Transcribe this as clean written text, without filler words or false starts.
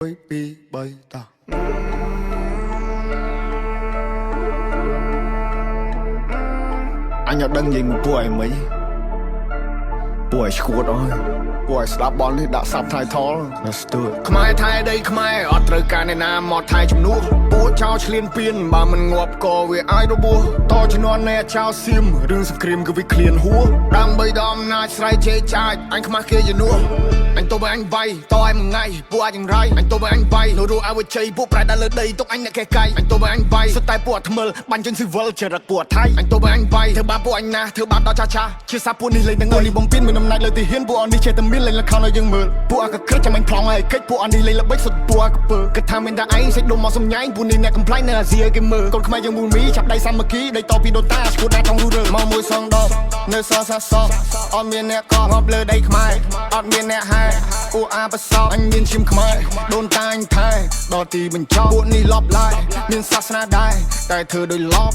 1 2 3តោះអញអត់ដឹងនិយាយមួយពួកឯងមិនពួកឯងឈួតអើយពួកឯងស្ដាប់បននេះដាក់ subtitle. Let's do it. ខ្មែរថែដីខ្មែរអត់ត្រូវការអ្នកណាមកថែជំនួសពួកចោលឆ្លៀនពៀនបើមិនងាប់ក៏វាអាចរបួសតជំនាន់នៃចោលសៀមរឿងសង្គ្រាមគឺវាឃ្លានហួសដើម្បីដល់អំណាចស្រ័យជេរចាចអញខ្មាស់គេជំនួសអញទៅបើអញវាយតឲ្យមួយថ្ងៃពួកអាចយ៉ាងរៃអញទៅបើអញវាយនៅរស់អវជ័យពួកប្រែដល់លើដីទុកអញអ្នកកេះកៃអញទៅបើអញវាយសុទ្ធតែពួកអាថ្មិលបាញ់ជនស៊ីវិលចរិតពួកអាថៃអញទៅបើអញវាយធ្វើបាបពួកអញណាស់ធ្វើបាបដល់ចាស់ចាស់ជាសាពួកនេះលេងទាំងនេះបំពេញមានអំណាចលើទីហ៊ានពួកអនេះចេះតែមានលេងល្ខោនឲ្យយើងមើលពួកអាកក្រិចចាំអញប្លង់ឲ្យកិច្ចពួកអនេះលេងល្បិចសុទ្ធពួកអាកពើគិតថាមានតែឯងសេចដុំមកសំញែងពួកនេះអ្នកកំ pl ែងនៅអាស៊ីឲ្យគេមើលកូនខ្មែរយើងមូលមីចាប់ដៃសាមគ្គីដីតពីដូតាឈួតណាចង់រੂរើមកមួយសងដបនៅសសាសអត់មានអ្នកកងាប់លើដីខ្មែរអត់មានអ្នកហែអ៊ូអាប្រសពអញមានឈាមខ្មែរដូនតាអញថែដល់ទីបញ្ចប់ពួកនេះលបឡាយមានសាសនាដែរតែធ្វើដោយលប